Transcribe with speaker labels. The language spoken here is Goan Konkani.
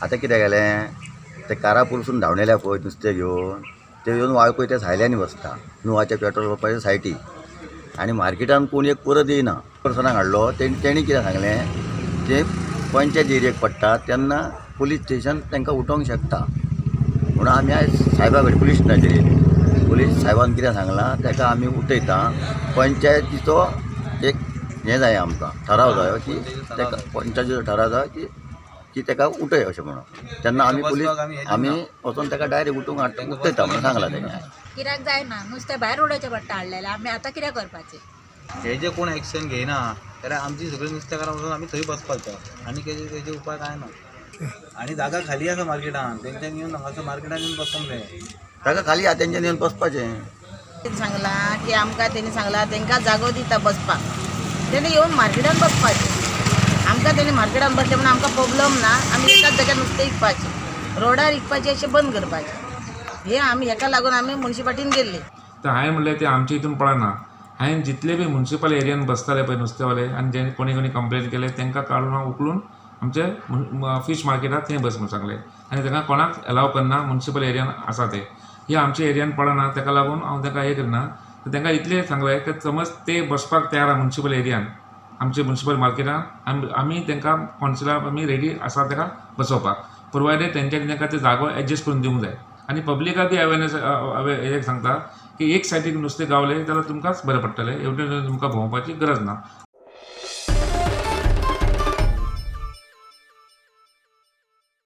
Speaker 1: आतां कितें केलें, ते कारापूरसून धांवणेल्या पळय नुस्तें घेवन ते येवन वाळपय त्या सायल्यानी बसता नुवाच्या पेट्रोल पंपाच्या सायटी. आनी मार्केटान कोण एक परत येयना. पर्सनाक हाडलो, तेणी कितें सांगलें, ते पंचायत एरियेक पडटा तेन्ना पुलीस स्टेशन तांकां उठोवंक शकता म्हणून आमी आयज सायबा कडेन पुलीस स्टेशनाचेर येयले. पुलीस सायबान कितें सांगलां ताका आमी उठयता. पंचायतीचो एक हें जाय आमकां, ठराव जायो की ताका पंचायतीचो ठराव जाय की की ताका उठय अशें म्हणून. तेन्ना आमी पुलीस आमी वचोन ताका डायरेक्ट उठोवंक हाडटा, उठयता म्हणून सांगलां तेणें.
Speaker 2: कित्याक जायना, नुस्तें भायर उडोवचें पडटा हाडलेलें. आमी आतां कितें करपाचें?
Speaker 3: हे जे कोण एक्शन घेयना जाल्यार आमची सगळीं नुस्तेकारां वचून आमी थंय बसपाचो आनी तेजे उपाय कांय ना. आनी जागा खाली आसा मार्केटान, तेंच्यांनी येवन हांगासर मार्केटान येवन बसूंक जाय.
Speaker 1: ताका खाली आहा तेंच्यानी येवन बसपाचें.
Speaker 4: सांगलां की आमकां तेणी सांगलां तांकां जागो दिता बसपाक, तेणी येवन मार्केटान बसपाचें. आमकां तेणी मार्केटान बसले म्हणून आमकां प्रोब्लम ना. आमी एकाच जाग्यार नुस्तें विकपाचें, रोडार विकपाचें अशें बंद करपाचें. हे आमी हेका लागून आमी मुन्सिपाल्टीन गेल्ली.
Speaker 5: तर हांवें म्हणलें तें आमचे हितून पडना. हांवें जितले बी मुन्सिपल एरियान बसताले पळय नुस्तेवाले आनी जे कोणी कोणी कंप्लेन केले तांकां काडून हांव उखलून आमचे फीश मार्केटात थंय बस म्हूण सांगलें. आनी तांकां कोणाक एलाव करना मुन्सिपल एरियान आसा ते. हे आमच्या एरियान पडना, ताका लागून हांव तांकां हें करिना. तांकां इतलें सांगलें की समज ते बसपाक तयार आहा मुन्सिपल एरियान आमचे मुन्सिपल मार्केटान, आमी तांकां कावन्सिलाक आमी रेडी आसा ताका बसोवपाक, प्रोवायडेड तेंच्यांनी तांकां ते जागो एडजस्ट करून दिवंक जाय. आनी पब्लिकाक बी अवेरनेस हें सांगता की एक सायडीक नुस्तें गावलें जाल्यार तुमकांच बरें पडटलें, हेवटेन तुमकां भोंवपाची गरज ना.